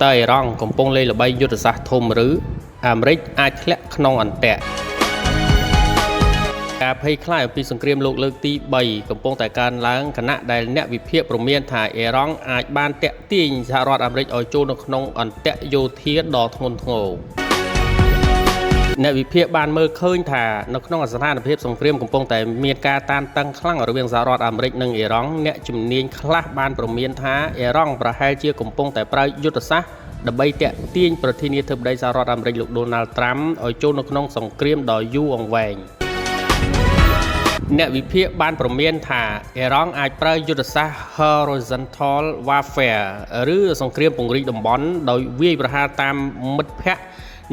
តើអ៊ីរ៉ង់កំពុងលេងល្បែងយុទ្ធសាស្ត្រធំឬអាមេរិកអាចធ្លាក់ក្នុងអន្ទាក់ការភ័យខ្លាចអំពីសង្គ្រាមលោកលើកទី3កំពុងតែកើនឡើងខណៈដែលអ្នកវិភាគព្រមានថាអ៊ីរ៉ង់អាចបានទាក់ទាញសហរដ្ឋអាមេរិកឲ្យចូលនៅក្នុងអន្ទាក់យោធាដ៏ធ្ងន់ធ្ងរអ្នកវិភាគបានមើលឃើញថានៅក្នុងស្ថានភាពសង្គ្រាមកំពុងតែមានការតានតឹងខ្លាំងរវាងសហរដ្ឋអាមេរិកនិងអ៊ីរ៉ង់អ្នកជំនាញខ្លះបានព្រមានថាអ៊ីរ៉ង់ប្រហែលជាកំពុងតែប្រើយុទ្ធសាស្ត្រដើម្បីទាក់ទាញប្រធានាធិបតីសហរដ្ឋអាមេរិកលោកដូណាល់ត្រាំឲ្យចូលនៅក្នុងសង្គ្រាមដ៏យូរអង្វែង អ្នកវិភាគបានព្រមានថាអ៊ីរ៉ង់អាចប្រើយុទ្ធសាស្ត្រ Horizontal Warfare ឬសង្គ្រាមពង្រីកតំបន់ដោយវាយប្រហារតាមមិត្តភ័ក្តិ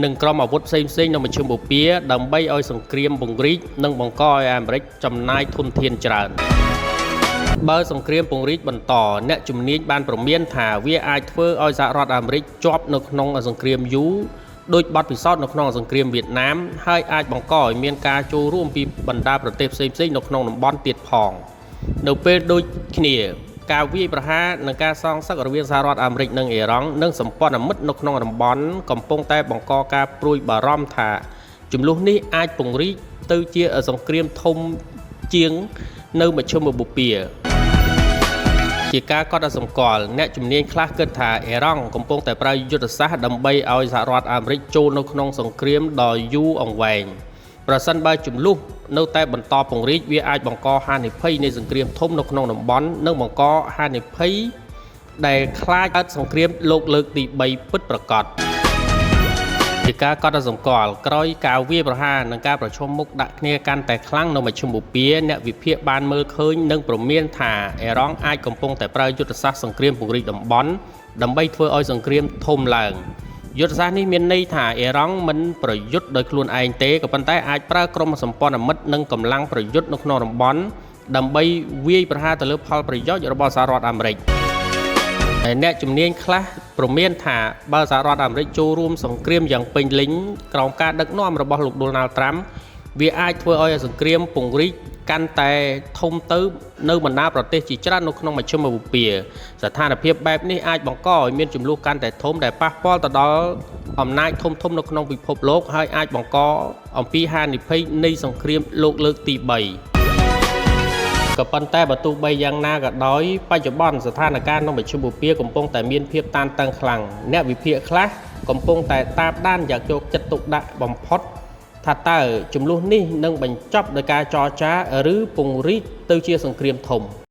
និងក្រុមអាវុធផ្សេងៗនៅមជ្ឈិមបូព៌ាដើម្បីឲ្យសង្គ្រាមពង្រីកនិងបង្កឲ្យអាមេរិកចំណាយធនធានច្រើនបើសង្គ្រាមពង្រីកបន្តអ្នកជំនាញបានព្រមានថាវាអាចធ្វើឲ្យសហរដ្ឋអាមេរិកជាប់នៅក្នុងសង្គ្រាមយូរដោយបទពិសោធន៍នៅក្នុងសង្គ្រាមវៀតណាមហើយអាចបង្កឲ្យមានការចូលរួមពីបណ្ដាប្រទេសផ្សេងៗនៅក្នុងតំបន់ទៀតផងនៅពេលដូចគ្នាការវាយប្រហារនិងការសងសឹករវាងសហរដ្ឋអាមេរិកនិងអ៊ីរ៉ង់និងសម្ព័ន្ធមិត្តនៅក្នុងតំបន់កំពុងតែបង្កការព្រួយបារម្ភថាជម្លោះនេះអាចពង្រីកទៅជាសង្គ្រាមធំជាងនៅមជ្ឈិមបូព៌ាជាការកត់សម្គាល់អ្នកជំនាញខ្លះគិតថាអ៊ីរ៉ង់កំពុងតែប្រើយុទ្ធសាស្ត្រដើម្បីឲ្យសហរដ្ឋអាមេរិកចូលនៅក្នុងសង្គ្រាមដ៏យូរអង្វែងប្រសិនបើជម្លោះនៅតែបន្តពង្រីកវាអាចបង្កហានិភ័យនៃសង្គ្រាមធំនៅក្នុងតំបន់និងបង្កហានិភ័យដែលខ្លាចកើតសង្គ្រាមលោកលើកទី3ពិតប្រាកដជាការកត់សម្គាល់ក្រោយការវាយប្រហារនិងការប្រឈមមុខដាក់គ្នាកាន់តែខ្លាំងនៅមជ្ឈិមបូព៌ាអ្នកវិភាគបានមើលឃើញនិងព្រមានថាអ៊ីរ៉ង់អាចកំពុងតែប្រើយុទ្ធសាស្ត្រសង្គ្រាមពង្រីកតំបន់ដើម្បីធ្វើឲ្យសង្គ្រាមធំឡើងយុទ្ធសាស្ត្រនេះមានន័យថាអ៊ីរ៉ង់មិនប្រយុទ្ធដោយខ្លួនឯងទេក៏ប៉ុន្តែអាចប្រើក្រុមសម្ព័ន្ធមិត្តនិងកម្លាំងប្រយុទ្ធនៅក្នុងតំបន់ដើម្បីវាយប្រហារទៅលើផលប្រយោជន៍របស់សហរដ្ឋអាមេរិកហើយអ្នកជំនាញខ្លះព្រមានថាបើសហរដ្ឋអាមេរិកចូលរួមសង្គ្រាមយ៉ាងពេញលេញក្រោមការដឹកនាំរបស់លោកដូណាល់ត្រាំវាអាចធ្វើឲ្យសង្គ្រាមពង្រីកកាន់តែធំទៅនៅបណ្ដាប្រទេសជាច្រើននៅក្នុងមជ្ឈិមបូព៌ាស្ថានភាពបែបនេះអាចបង្កឲ្យមានជម្លោះកាន់តែធំដែលប៉ះពាល់ទៅដល់អំណាចធំៗនៅក្នុងពិភពលោកហើយអាចបង្កអំពីហានិភ័យនៃសង្គ្រាមលោកលើកទី3ក៏ប៉ុន្តែបើទោះបីយ៉ាងណាក៏ដោយបច្ចុប្បន្នស្ថានភាពនៅមជ្ឈិមបូព៌ាកំពុងតែមានភាពតានតឹងខ្លាំងអ្នកវិភាគខ្លះកំពុងតែតាមដានយ៉ាងយកចិត្តទុកដាក់បំផុតថាតើជម្លោះនេះនឹងបញ្ចប់ដោយការចរចាឬពង្រីកទៅជាសង្គ្រាមធំ។